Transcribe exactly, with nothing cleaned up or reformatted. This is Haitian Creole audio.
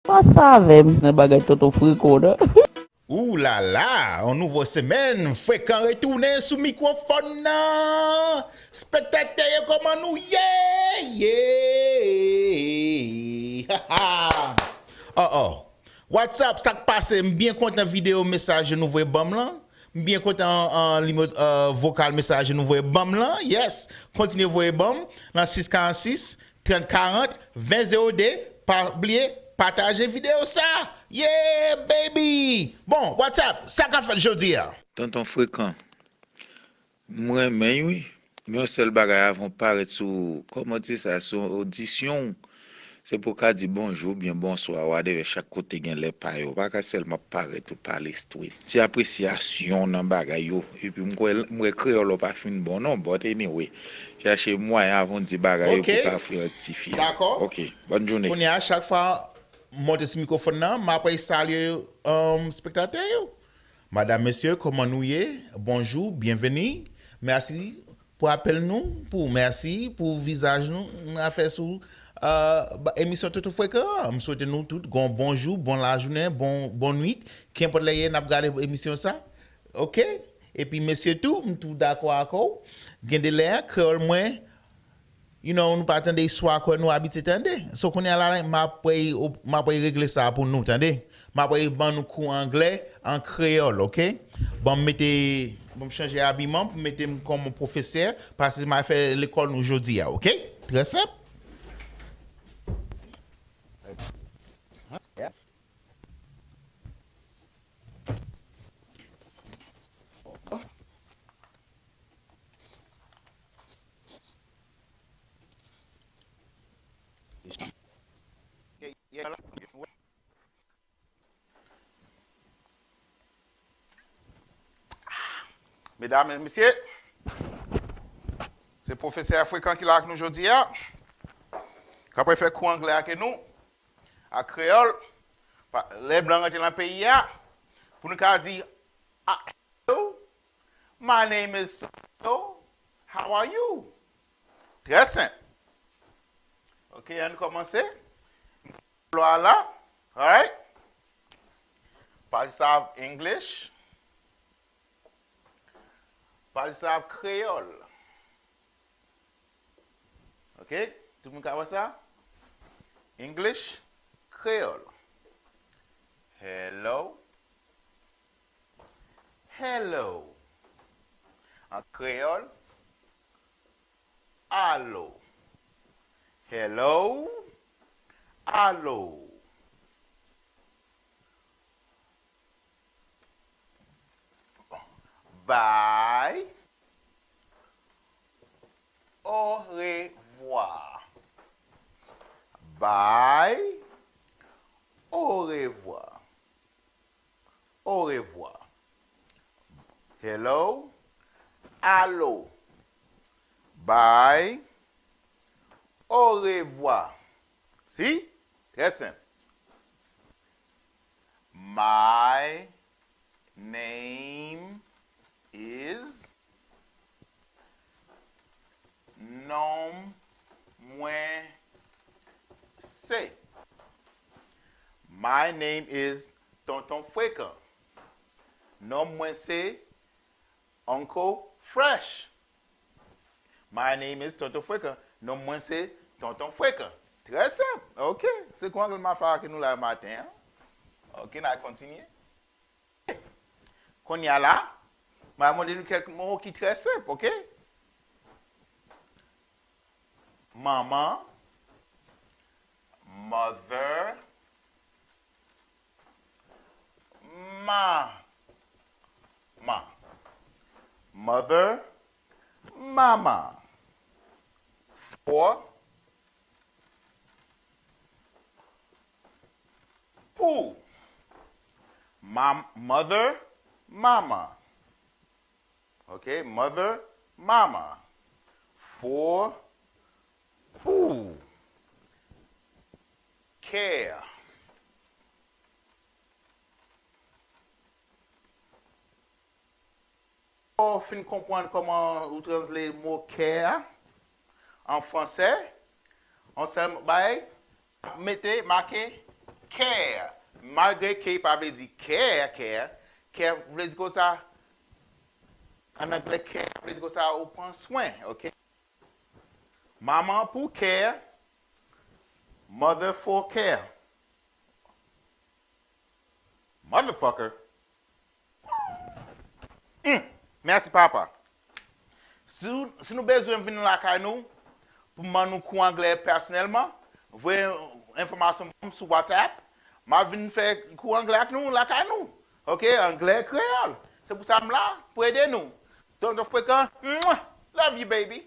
Pa sa avè m nan bagay tonton frekan nan. Ou la la, yon nouvo semèn, frekan retounen sou mikwofòn nan. Spektatè yo, kòman nou ye? Ye! Ha, ha. Oh, oh. What's up, sa k pase? M byen kontan videyo mesaj nou voye ban m lan. M byen kontan, uh, limo-, uh, vokal mesaj nou voye ban m lan. Yes. Kontinye voye ban m nan sis karant sis, trant karant, ven zewo de. Pa bliye, pataje videyo sa. Yeah, baby! Bon, what's up? Sa k ap fèt jodi a? Tonton frekan. M renmen wi. Men yon sèl bagay, avan w parèt sou, kòman w di sa, sou odisyon w, se pou w ka di bonjou oubyen bonswa, whatever, chak kote gen lè pa yo. Ou pa ka sèlman parèt ou pale straight. Se apresyasyon nan bagay yo. Epi m kwè, m wè kreyòl ou pa fin bon non, but anyway, chache mwayen avan w di bagay yo pou w ka frektifye. Dakò. Ok, bòn jounen. Kounye a, chak fwa m monte sou mikwofòn nan, m apre salye, um, spektatè yo. Madam, mesye, kòman nou ye? Bonjou, byenveni. Mèsi pou apèl nou, pou, mèsi pou vizaj nou, nou a fè sou, uh, ba-, emisyon Tonton Frekan an. M swete nou tout gon bonjou, bon lajounen, bon, bon nwit. Kenpòt lè ye, n ap gade emisyon sa. Ok? Epi, mesye tou, m tou dakò ak ou. Gen de lè, kreyòl mwen, you know, nou pa tande istwa ke nou abitye tande. So, kounye a la, m apre, m apre regle sa pou nou, tande? M apre ban nou kou anglè an kreyòl, ok? Ban m mete, ban m chanje abiman pou mete m kòm yon pwofesè, paske m al fè lekòl nou jodi a, ok? Trè senp. Medam e mesye, se pwofesè frekan ki la ak nou jodi a, k ap fè kou anglè ak nou, ak kreyòl, pa, lè blan rantre nan peyi a, pou nou ka di, ah, hello, my name is so, how are you? Trè senp. Ok, ann kòmanse. Lwa la. Alright. Pati sa ap English. Pati sa ap kreyòl. Ok? Tout moun ka wè sa? English, kreyòl. Hello. Hello. An kreyòl, alo. Hello. Alo. Bye. Au revoir. Bye. Au revoir. Au revoir. Hello. Alo. Bye. Au revoir. See? Trè senp. My name is Non mwen se. My name is Tonton Frekan. Non mwen se Uncle Fresh. My name is Tonton Frekan. Non mwen se Tonton Frekan. Trè senp. Ok. Se kou anglè m ap fè ak nou la maten an. Ok, n a kontinye. Kounye a la, m a mande nou kèk mo ki trè senp, ok? Manman, mother, mama. Mother, mama. For, pou. Mam-, mother, mama. Ok, mother, mama. For, pou. Care. Ou fin konprann kòman ou translate mo care a an fransè, yon sèl bagay, mete, make care. Malgre K pa vle di care, care, care vle di konsa, an anglè, care vle di konsa ou pran swen, ok? Maman pou care, mother for care. Motherfucker. Hmm. Mèsi, papa. Si, si nou bezwen vin lakay nou, pou m ban nou kou anglè pèsonèlman, voye enfòmasyon ban m sou WhatsApp. M ap vin fè kou anglè ak nou lakay nou. Ok? Anglè kreyòl. Se pou sa m la, pou ede nou. Tonton Frekan, mwah, love you, baby.